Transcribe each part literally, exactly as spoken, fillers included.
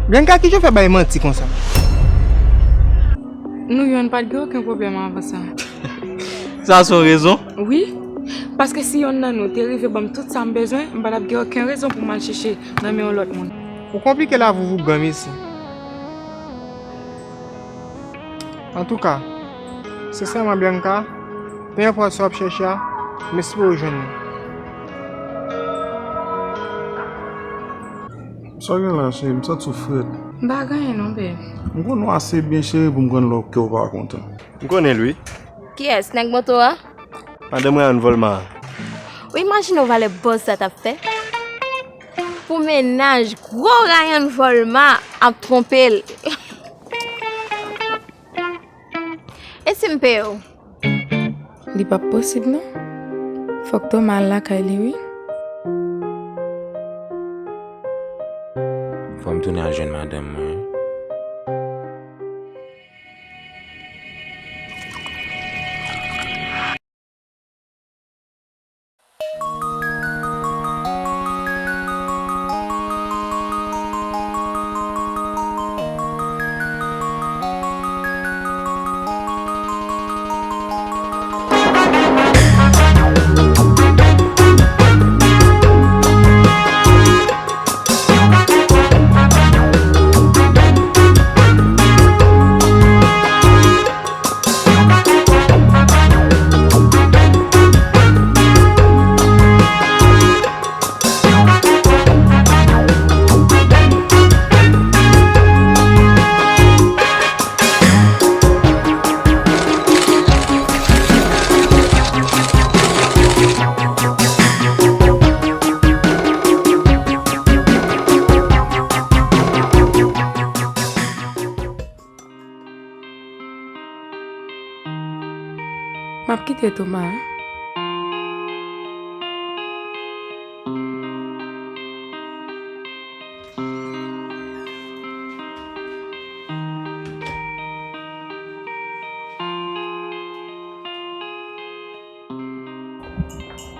Bianca, kijan w fè bay manti konsa? Nou yonn pa t gen okenn pwoblèm avan sa. Sa se yon rezon? Wi. Paske si yonn nan nou te rive ban m tout sa m bezwen, m pa t ap gen okenn rezon pou m al chèche nan men yon lòt moun. Ou konplike lavi w, granmesi. Antouka, sensèman, Bianca, pe enpòt sa w ap chèche a, m espere w jwenn li. Sa gen la, cheri? M santi w frèt. M pa gen anyen non, babe. M konnen w ase byen, cheri, pou m konn lè w kè w pa kontan. M konnen l, wi. Kiyès? Nèg moto a? Madanm Ryan Volma. Ou imajine w valè buzz sa t ap fè? Pou mennaj gwo Ryan Volma ap twonpe l. E si m peye w? Li p ap posib non. Fòk Toma al lakay li wi. Fò m tounen al jwenn madanm mwen. M ap kite Toma.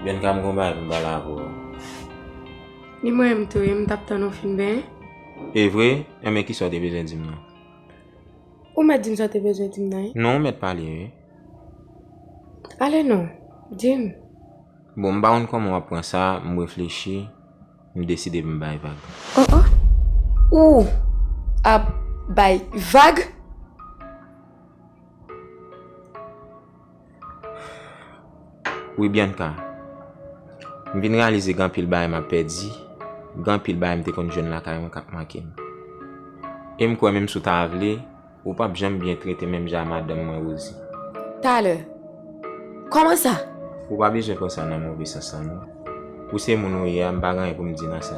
Bianca, m gon bagay pou m pale avè w. Ni mwen menm tou, wi, m t ap tann ou fin benyen. E vre? Enben, kisa w te bezwen di m nan? Ou mèt di m sa w te bezwen di m nan, wi. Non, ou mèt pale, wi. Ale non, di m. Bon, m pa konn kòman w ap pran sa, m reflechi, m deside pou m bay vag. Oh, oh. Ou ap bay vag? Wi, Bianca. M vin reyalize gen anpil bagay m ap pèdi, gen anpil bagay m te konn jwenn lakay mwen k ap manke m. E m kwè menm si w ta vle, ou p ap janm byen trete menm jan a madanm mwen, Rosie. Talè. Kòman sa? Ou pa bezwen pran sa nan move sans la, non. Ou se moun ou ye a, m pa gen anyen pou m di nan sa.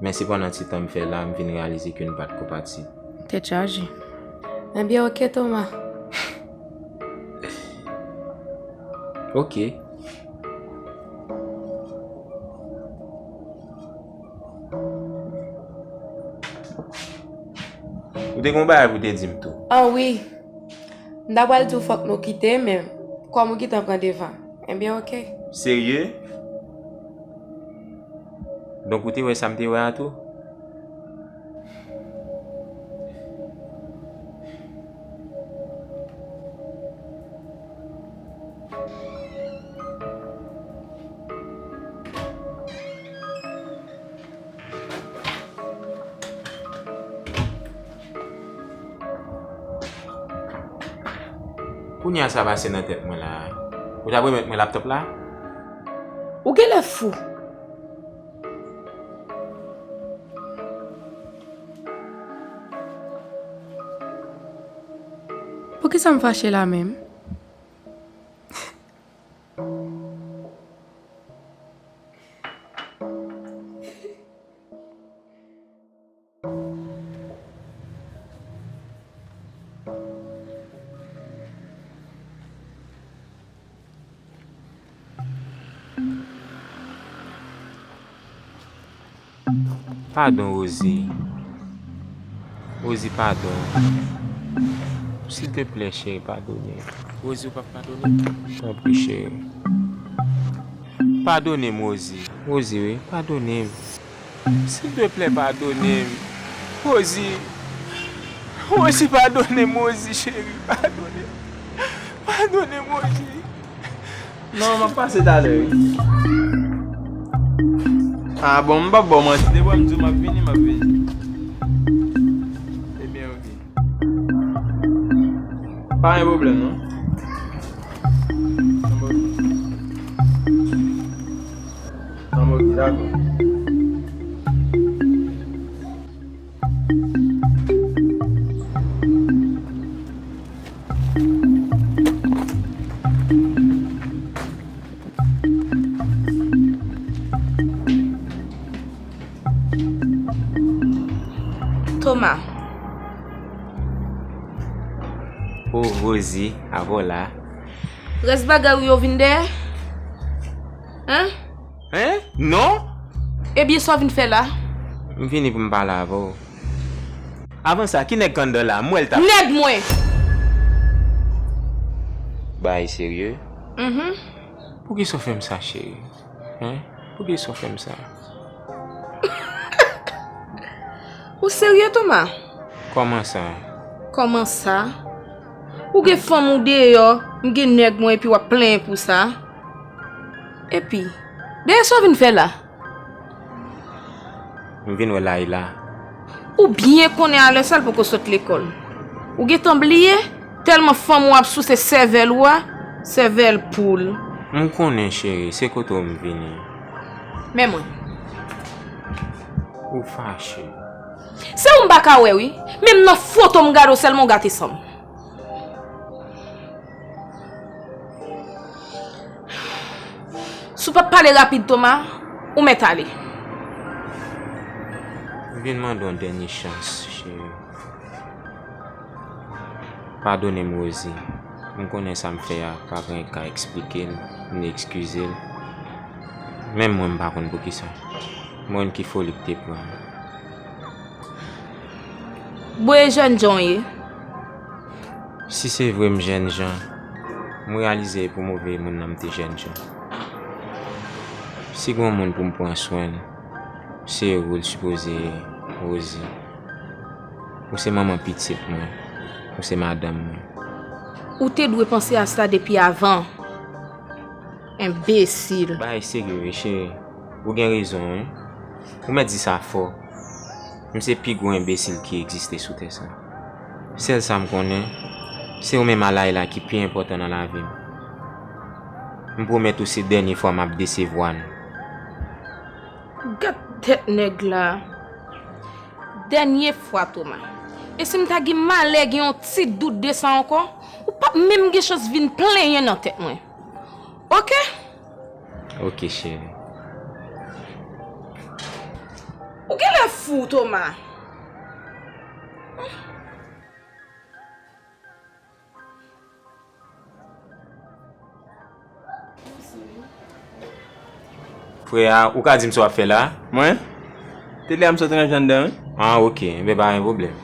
Men se pandan ti tan m fè la, m vin reyalize ke n pa t konpatib. Tèt chaje. Ebyen, oke, Toma. Oke. Ou te gen yon bagay pou w te di m tou. Ah wi. M ta pral di w fòk nou kite, men kòm ou gentan pran devan, ebyen, oke. Serye? Donk, ou te wè sa m te wè a tou? Kounye a sa pase nan tèt mwen la a. Ou t ap remèt mwen laptòp la? Ou genlè fou. Poukisa m fache la menm? Padon, Rosie. Rosie, padon. Silteplè, cheri, padone m. Rosie, ou p ap padone m? Tanpri, cheri. Padone m, Rosie. Rosie, wi, padone m. Silteplè, padone m. Rosie, Rosie, padone m, Rosie, cheri, padone m. Padone m, Rosie. Non, m ap pase talè, wi. Ah, bon, m p ap ba w manti. Depi m di w m ap vini, m ap vini. Ebyen, ok. Pa gen pwoblèm, non. Ann, ok, dakò. Thomas. Oh, Rosie, avè w la. Rès bagay ou yo vin dèyè? Hein? Hein? Non? Ebyen, sa w vin fè la? M vini pou m pale avè w. Avan sa, ki nèg k anndan la? M wè l t ap... Nèg mwen! Bagay serye? Mhm. Poukisa w fè m sa, cheri? Hein? Poukisa w fè m sa? Ou serye, Thomas? Kòman sa? Kòman sa? Ou gen fanm ou deyò, m gen nèg mwen, epi w ap plenyen pou sa? Epi, dèyè sa w vin fè la? M vin wè Layla. Ou byen konnen a lè sa l poko sot lekòl. Ou gentan bliye? Tèlman fanm ou ap souse sèvèl ou a, sèvèl poul. M konnen, cheri, se kote w m vini. Men mwen. Ou fache. Se ou m pa ka wè, wi. Menm nan foto m gade w sèlman w gate san m. Si w p ap pale rapid, Thomas, ou mèt ale. M vin mande w yon dènye chans, cheri. Padone m, Rosie. M konnen sa m fè a, pa gen ka eksplike l, ni eskize l. Menm mwen, m pa konn poukisa. M konn ki foli k te pran m. Bon, e jènjan w ye? Si se vre m jènjan, m reyalize e pou move moun nan m te jènjan. Si gen yon moun pou m pran swen l, se ou l sipoze ye, Rosie. Ou se manman pitit mwen. Ou se madanm mwen. Ou te dwe panse a sa depi avan. Enbesil. Bagay serye wi, cheri. Ou gen rezon, wi. Ou mèt di sa fò. M se pi gwo enbesil ki egziste sou tè sa. Sèl sa m konnen, se ou menm a Layla ki pi enpòtan nan lavi m. M pwomèt ou se dènye fwa m ap desevwa nou. Gad tèt nèg la. Dènye fwa, Thomas. E si m ta gen malè gen yon ti dout de sa ankò, ou p ap menm gen chans vin plenyen nan tèt mwen. Oke? Oke, cheri. Ou genlè fou, Thomas. Frè a, ou ka di m sa w ap fè la? Mwen? Tele a m sot ranje anndan, wi. Ah, oke. Enben, pa gen pwoblèm.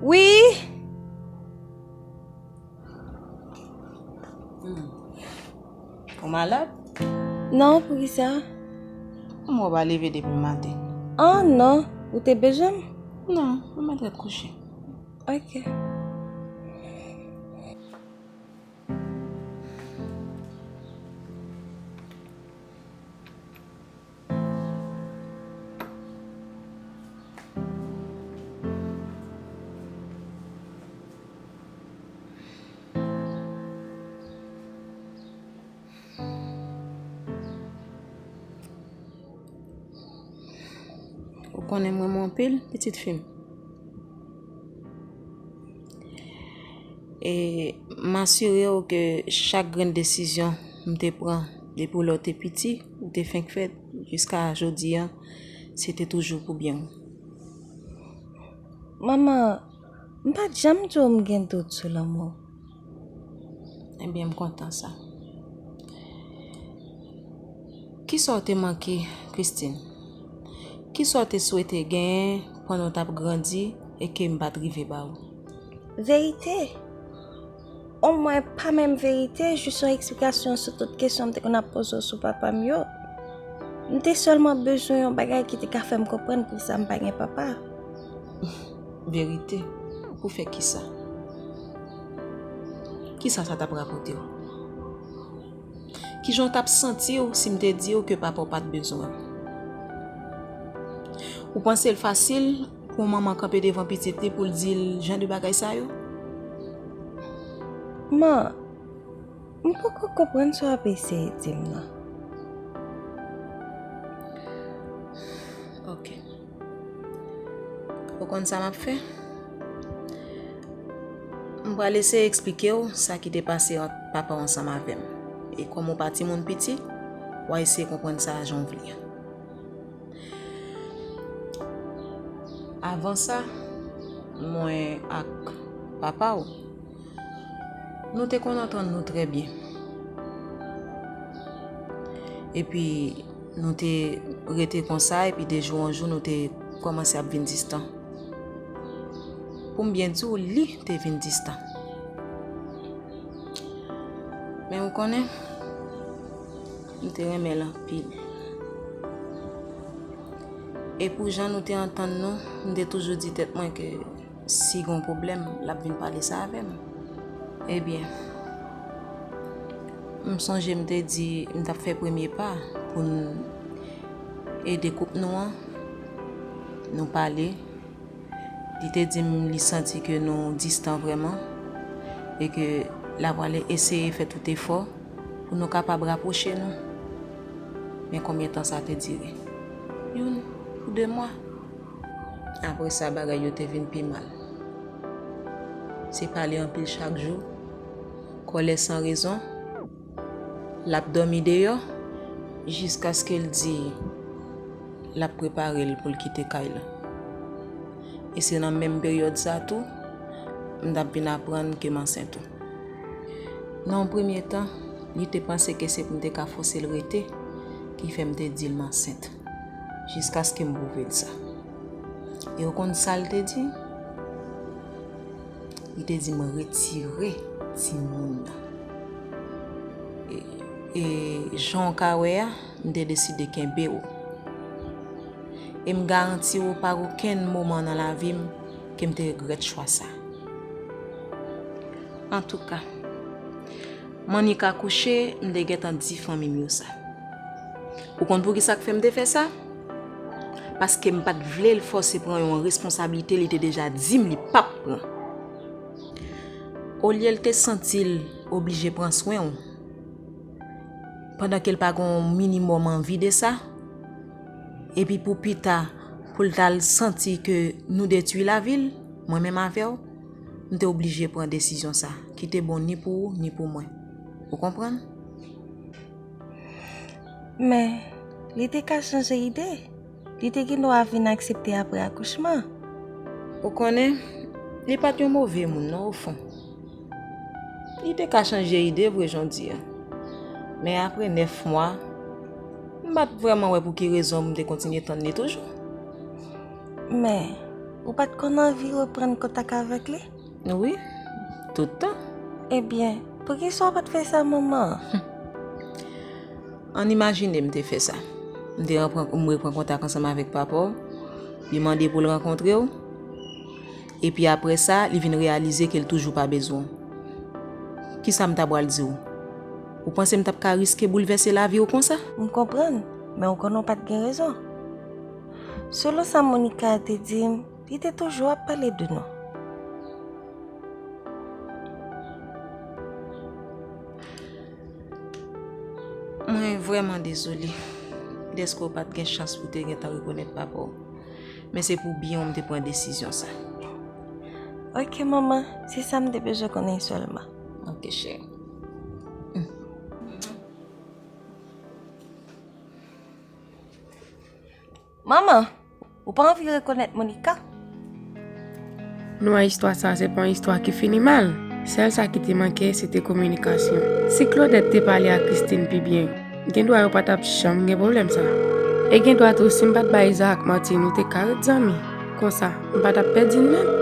Wi. Hmm. Ou malad? Non, poukisa? Kòman w pa leve depi maten? Ah, non. Ou te bezwen m? Non, mwen mèt ret kouche. Ok. Ou konnen m renmen w anpil, pitit fi m. E M asire w ke chak grenn desizyon m te pran depi w lè w te piti, ou te fenk fèt, jiska jodi a, se te toujou pou byen w. Manman, m pa t janm di w m gen dout sou lanmou w. Ebyen, m kontan sa. Kisa w te manke, Christine? Kisa w te swete genyen pandan w t ap grandi e ke m pa t rive ba w? Verite. Omwen pa menm verite, jis yon eksplikasyon sou tout kesyon m te konn ap poze w sou papa m yo. M te sèlman bezwen yon bagay ki te ka fè m konprann poukisa m pa gen papa. Verite? Pou fè kisa? Kisa sa t ap rapòte w? Kijan w t ap santi w si m te di w ke papa w pa t bezwen w? Ou panse l fasil pou yon manman kanpe devan pitit li pou l di l jan de bagay sa yo? Man, m poko konprann sa w ap eseye di m nan. Ok. Ou konn sa m ap fè? M pral eseye eksplike w sa ki te pase ant papa w ansanm avè m. E kòm ou pa timoun piti, w a eseye konprann sa jan w vle a. Avan sa, mwen ak papa w, nou te konn antann nou trè byen. Epi, nou te rete konsa, epi de jou an jou, nou te kòmanse ap vin distan. Pou m byen di w, li te vin distan. Men ou konnen, m te renmen l anpil. E pou jan nou te antann nou, m te toujou di tèt mwen ke si gen yon pwoblèm, l ap vin pale sa avè m. Ebyen, m sonje m te di m t ap fè premye pa pou n ede koup nou an. Nou pale. Li te di m li santi ke nou distan vrèman e ke l ap pral eseye fè tout efò pou nou kapab rapwoche nou. Men konbyen tan sa te dire? Youn pou de mwa. Apre sa, bagay yo te vin pi mal. Se pale anpil chak jou, kòlè san rezon. L ap dòmi deyò jiskaske l di l ap prepare l pou l kite kay la. E se nan menm peryòd sa tou, m t ap vin aprann ke m ansent tou. Nan yon premye tan, li te panse ke se pou m te ka fòse l rete ki fè m te di l m ansent, jiskaske m pwouve l sa. E ou konn sa l te di? Li te di m retire timoun nan. E, e jan w ka wè a, m te deside kenbe w. E m garanti w pa okenn moman nan lavi m ke m te regrèt chwa sa. Antouka, m annik akouche, m te gentan di fanmi m yo sa. Ou konn poukisa k fè m te fè sa? Paske m pa t vle l fòse pran yon responsablite li te deja di m li p ap pran. Olye l te santi l oblije pran swen w, pandan ke l pa gen yon minimòm anvi de sa, epi pou pita, pou l t al santi ke nou detwi lavi l, mwen menm avè w, m te oblije pran desizyon sa, ki te bon ni pou ou, ni pou mwen. Ou konprann? Men, li te ka chanje ide. Li te gen dwa vin aksepte apre akouchman. Ou konnen, li pa t yon move moun non, ofon. Li te ka chanje ide vre jan w di a. Men apre nèf mwa, m pa t vrèman wè pou ki rezon m te kontinye tann li toujou. Men, ou pa t konn anvi reprann kontak avèk li? Wi, tout tan. Ebyen, poukisa w pa t fè sa, manman? Ann imajine m te fè sa. M te repran, m repran kontak ansanm avèk papa w, li mande pou l rankontre w, epi apre sa, li vin reyalize ke l toujou pa bezwen w. Kisa m ta pral di w? Ou panse m t ap ka riske boulvèse lavi w konsa? M konprann, men ou konnen w pa t gen rezon. Selon sa Monica te di m, li te toujou ap pale de nou. Mwen vrèman dezole dèske w pa t gen chans pou te gentan rekonèt papa w. Men se pou byen w m te pran desizyon sa. Ok, manman, se sa m te bezwen konnen sèlman. Ok, cheri. Manman, ou pa anvi rekonèt Monica? Non, istwa sa se pa yon istwa ki fini mal. Sèl sa ki te manke, se te kominikasyon. Si Claudette te pale a Christine pi byen, gen dwa yo pa t ap janm gen pwoblèm sa. E gen dwa tou, si m pa t bay Isaac manti, nou te ka ret zanmi. Konsa, m pa t ap pèdi l nèt.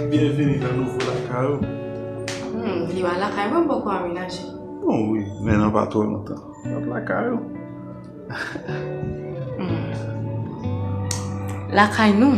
Byenvini nan nouvo lakay ou. Hmm, li pa lakay mwen, m poko amenaje. Bon, wi, men nan pa twò lontan. L ap lakay ou. Hmm. Lakay nou.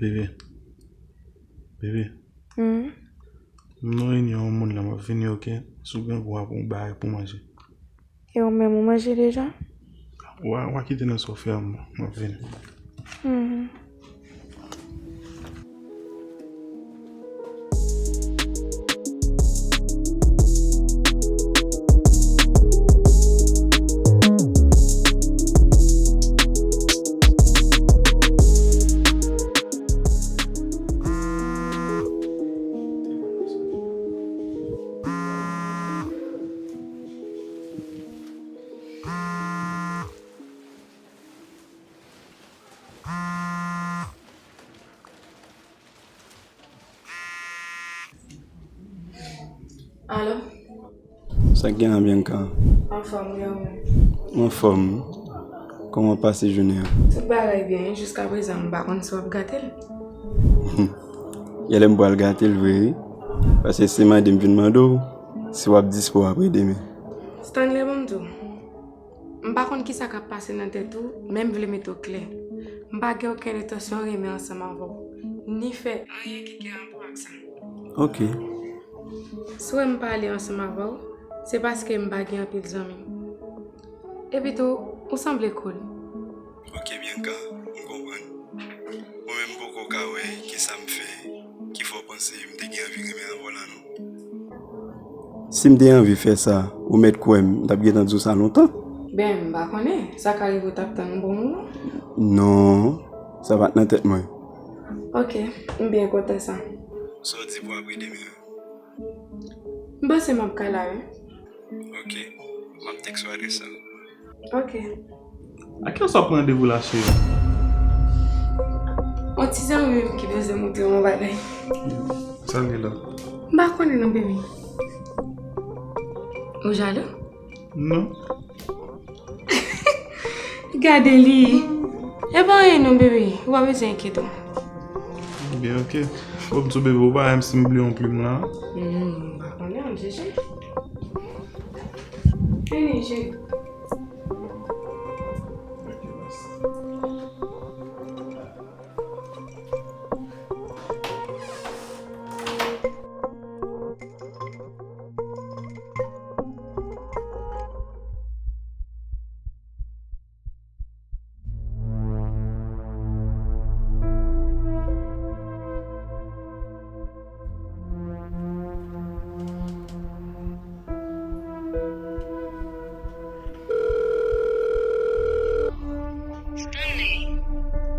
Bebe. Bebe. Hmm? M nan reyinyon yon moun la, m ap vini, oke? Si w gen gwa pou yon bagay pou manje. E ou menm, ou manje deja? W a, w a kite nan sa w fè a, m, m ap vini. Hmm. Alo? Sa k gen la, Bianca? Anfòm, wi, ou menm? Mwen anfòm. Kòman w pase jounen an? Tout bagay byen, wi. Jiskaprezan, m pa konn si w ap gate l. Genlè m pral gate l vre, wi. Paske se mande m vin mande w si w ap dispo apre demen. Stanley, ban m di w. M pa konn kisa k ap pase nan tèt ou, men m vle mete w klè. M pa gen okenn entansyon renmen ansanm avè w, ni fè anyen ki gen rapò ak sa. Ok. Si w wè m pale ansanm avè w, se paske m pa gen anpil zanmi. Epitou, ou sanble cool. Ok, Bianca, m konprann. Mwen menm m poko ka wè kisa m fè ki fè w panse m te gen anvi renmen avè w la non. Si m te anvi fè sa, ou mèt kwè m, m t ap gentan di w sa lontan. Ben, m pa konnen, sa ka rive w t ap tann yon bon moman. Non, sa pa t nan tèt mwen. Ok, m byen kontan sa. Sa w di pou apre demen an? M panse m ap ka la, wi. Ok, m ap tèks ou adrès la. Ok. A kilès w ap pran randevou la, cheri? Yon ti zanmi m ki bezwen montre yon bagay. Sa l gen la? M pa konnen non, bebe. Ou jalou? Non. Gade li. E pa anyen non, bebe. Ou pa bezwen enkyete w. Ebyen, ok. Bon, m sou bebe, ou pa menm si m bliye yon plim la? Hmm, m pa konnen, m chèche. Vini, cheri.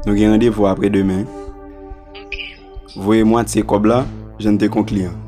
Nou gen randevou apre demen. Voye mwatye kòb la, jan n te konkli an.